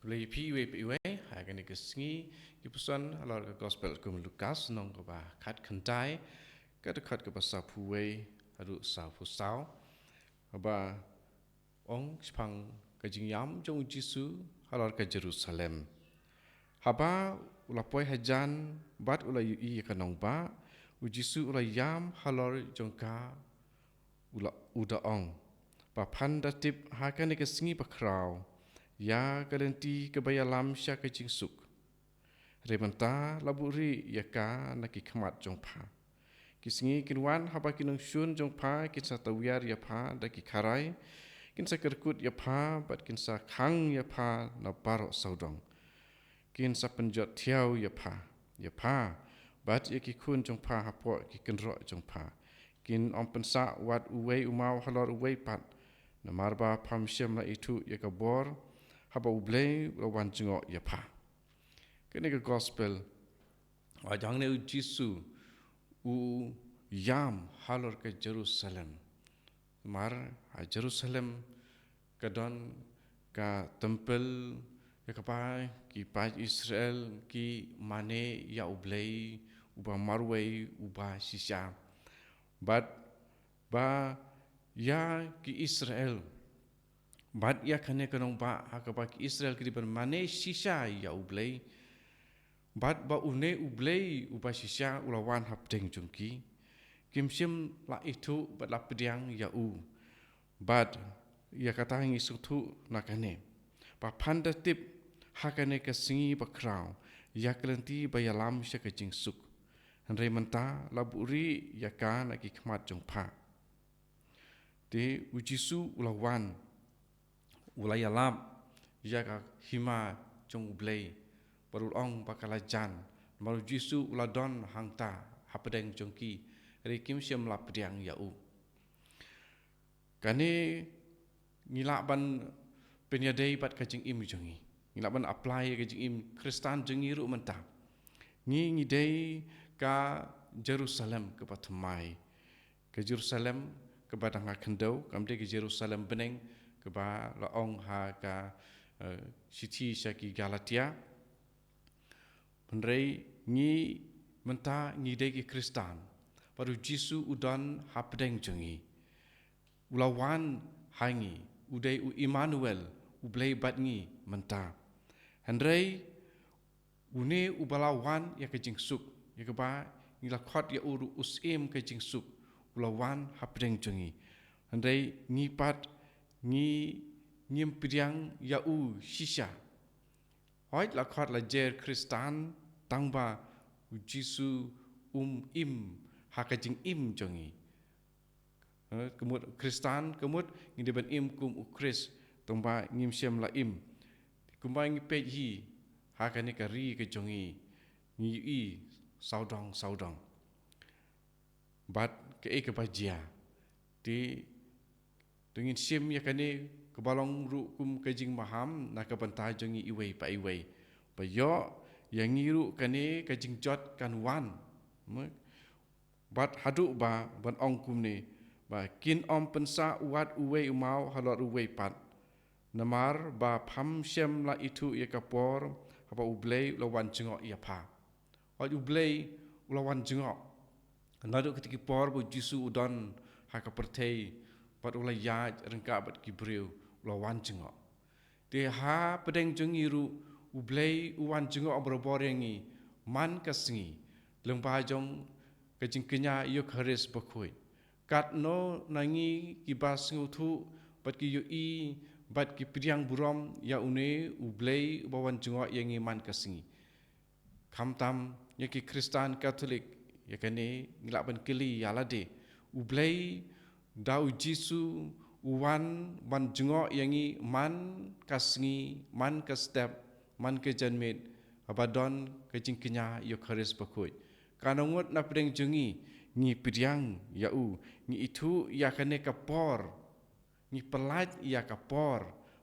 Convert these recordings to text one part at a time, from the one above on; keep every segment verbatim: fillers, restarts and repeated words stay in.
Blei phi iwei pa iwei, ha kane ka sngi, ki puson halor ka Gospel kum Lukas, lynnong kaba khatkhyndai, ka dkhot kaba saphew wei haduh saphew saw. Haba ong shaphang ka jingïam jong u Jisu halor ka Jerusalem. Haba u la poi hajan bad u la ïohi ïa ka nongbah, u Jisu u la ïam halor jong ka, u la, u da ong, ba phan da tip ha kane ka sngi bakhraw ïa ka lynti kaba ïalam sha ka jingsuk. Hynrei mynta la buhrieh ïa ka na ki khmat jong pha. Ki sngi kin wan haba ki nongshun jong pha kin sa tawiar ïa pha da ki kharai, kin sa kyrkut ïa pha bad kin sa khang ïa pha na baroh sawdong. Kin sa pynjot thiaw ïa pha, ïa pha bad ïa ki khun jong pha hapoh ki kynroh jong pha. Kin ym pynsah wat uwei u maw halor uwei pat, namar ba pham shym la ithuh ïa ka bor haba U Blei u la wan jngoh ïa pha. Kane ka Gospel, wat hangne u Jisu u ïam halor ka Jerusalem. Namar ha Jerusalem ka don ka templ, ïa kaba ki paid Israel ki mane ïa U Blei uba marwei, uba shisha. Bad ba ïa ki Israel, bad ïa kane ka nongbah ha kaba ki Israel ki dei ban mane shisha ïa U Blei. Bad ba une U Blei uba shisha u la wan hapdeng jong ki, kim shym la ithuh bad la pdiang ïa u. Bad ïa kata ngi sngewthuh na kane, ba phan da tip ha kane ka sngi bakhraw ïa ka lynti ba ïalam sha ka jingsuk. Hynrei mynta la buhrieh ïa ka na ki khmat jong pha. Te u Jisu u la wan, u la ïalap ïa ka hima jong U Blei, bad u la ong ba ka la jan. Namar u Jisu u la don hangta hapdeng jong ki, hynrei kim shym la pdiang ïa u. Kane ngi lah ban pynïadei bad ka jingim jong ngi. Ngi lah ban apply ïa ka jingim Khristan jong ngi ruh mynta. Ngi ngi dei ka Jerusalem kaba thymmai. Ka Jerusalem kaba dang ha khyndew, kam dei ka Jerusalem bneng kaba la ong ha ka, eh, shithi sha ki Galatia. Hynrei ngi mynta ngi dei ki Khristan, bad u Jisu u don hapdeng jong ngi. U la wan ha ngi, u dei u Immanuel, U Blei bad ngi mynta. Hynrei une uba la wan ïa ka jingsuk, ïa kaba ngi la khot ïa u ruh u Syiem ka jingsuk, u la wan hapdeng jong ngi. Hynrei ngi pat ngi ngim pdiang ïa u shisha. Hooid la khot la jer Khristan, tangba u Jisu um im ha ka jingim jong ngi. Eh, ka mut Khristan, ka mut ngi dei ban im kum u Khrist, tangba ngim shym la im. Kumba ngi peit hi ha kane ka ri ka jong ngi, ngi ïohi sawdong sawdong. Bad kaei kaba jia, te to ngin shim ïa kane kaba long ruh kum ka jingmaham na ka bynta jong ngi iwei pa iwei. Ba ïoh ïa ngi ruh kane ka jingjot kan wan. Bad haduh ba ban ong kumne, ba kin ym pynsah wat uwei u maw halor uwei pat. Namar ba pham shym la ithuh ïa ka por haba U Blei u la wan jngoh ïa pha. Wat U Blei u la wan jngoh. Naduh kata ki por ba u Jisu u don ha ka pyrthei, bad u la ïaid ryngkat bad ki briew, u la wan jngoh. Te hapdeng jong ngi ruh U Blei u wan jngoh barabor ïa ngi man ka sngi, lyngba jong ka jingkñia Eukharist bakhuid. Katno na ngi kiba sngewthuh bad ki ïohi bad ki pdiang burom ïa une U Blei uba wan jngoh ïa ngi man ka sngi. Khamtam ïa ki Khristan Katholik, ïa kane ngi lah ban kylli ïa lade. U Blei da u Jisu u wan ban jngoh ïa ngi man ka sngi, man ka step, man ka janmiet, haba don ka jingkñia Eukharist bakhuid. Katno ngut napdeng jong ngi ngi pdiang ïa u, ngi ithuh ïa kane ka por, ngi pyllait ïa ka por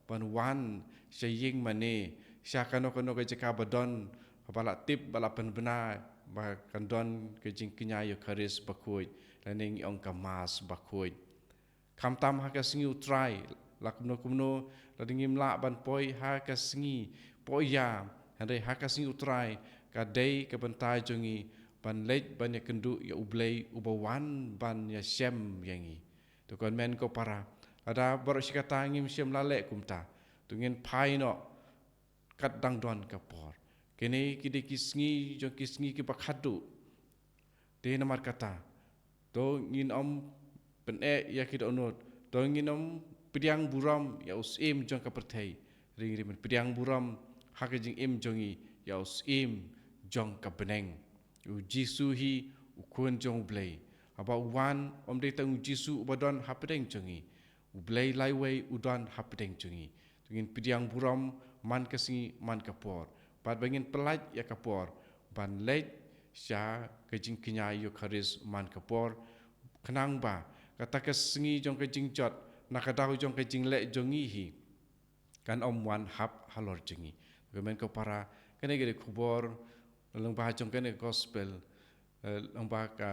ban wan sha ïing mane, sha kano kano ka jaka ba don, ba la tip, ba la pynbna ba kan don ka jingkñia Eukharist bakhuid, lane ngi ong ka Mass bakhuid. Khamtam ha ka sngi U Trai, la kumno kumno, lada ngim lah ban poi ha ka sngi poh ïa, hynrei ha ka sngi U Trai ka dei ka bynta jong ngi ban leit ban ïakynduh ïa U Blei uba wan ban ïashem ïa ngi. To ko hynmen ko para, lada baroh shi katta ngim shym la leh kumta, to ngin phai noh kat dang don ka por. Kine ki dei ki sngi jong ki sngi kiba khadduh. Te namar kata, to ngin ym pyneh ïa ki dohnud, to ngin ym pdiang burom ïa u syiem jong ka pyrthei, hynrei ngin pdiang burom ha ka jingim jong ngi ïa u syiem jong ka bneng, U Jisu hi, U Khun jong U Blei. Haba u wan, ym dei tang U Jisu uba don hapdeng jong ngi, U Blei laiwei u don hapdeng jong ngi. To ngin pdiang burom man ka sngi man ka por, bad ba ngin pyllait ïa ka por ban leit sha ka jingkñia Eukharist man ka por, khnang ba kata ka sngi jong ka jingjot na ka daw jong ka jingleh jong ngi hi kan ym wan hap halor jong ngi. Ko hynmen ko para, kane ka dei ka khubor lyngba jong kane ka gospel, eh, lyngba ka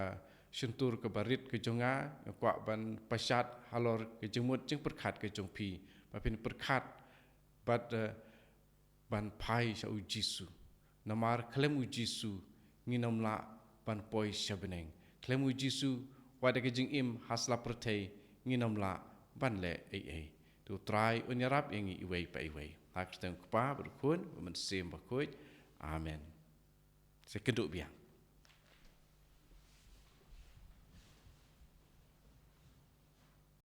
shyntur kaba rit ka jong nga, nga kwah ban pashat halor ka jingmut jingpyrkhat ka jong phi, ba phin pyrkhat bad, eh, ban phai sha U Jisu. Namar khlem U Jisu ngin ym lah ban poi sha bneng. Khlem U Jisu, wat da ka jingim ha sla pyrthei ngin ym lah ban leh ei ei. To U Trai un ïarap ïa ngi iwei pa iwei. Ha ka kyrteng U Kpa bad U Khun bad U Mynsiem Bakhuid. Amen. Sa ïakynduh biang.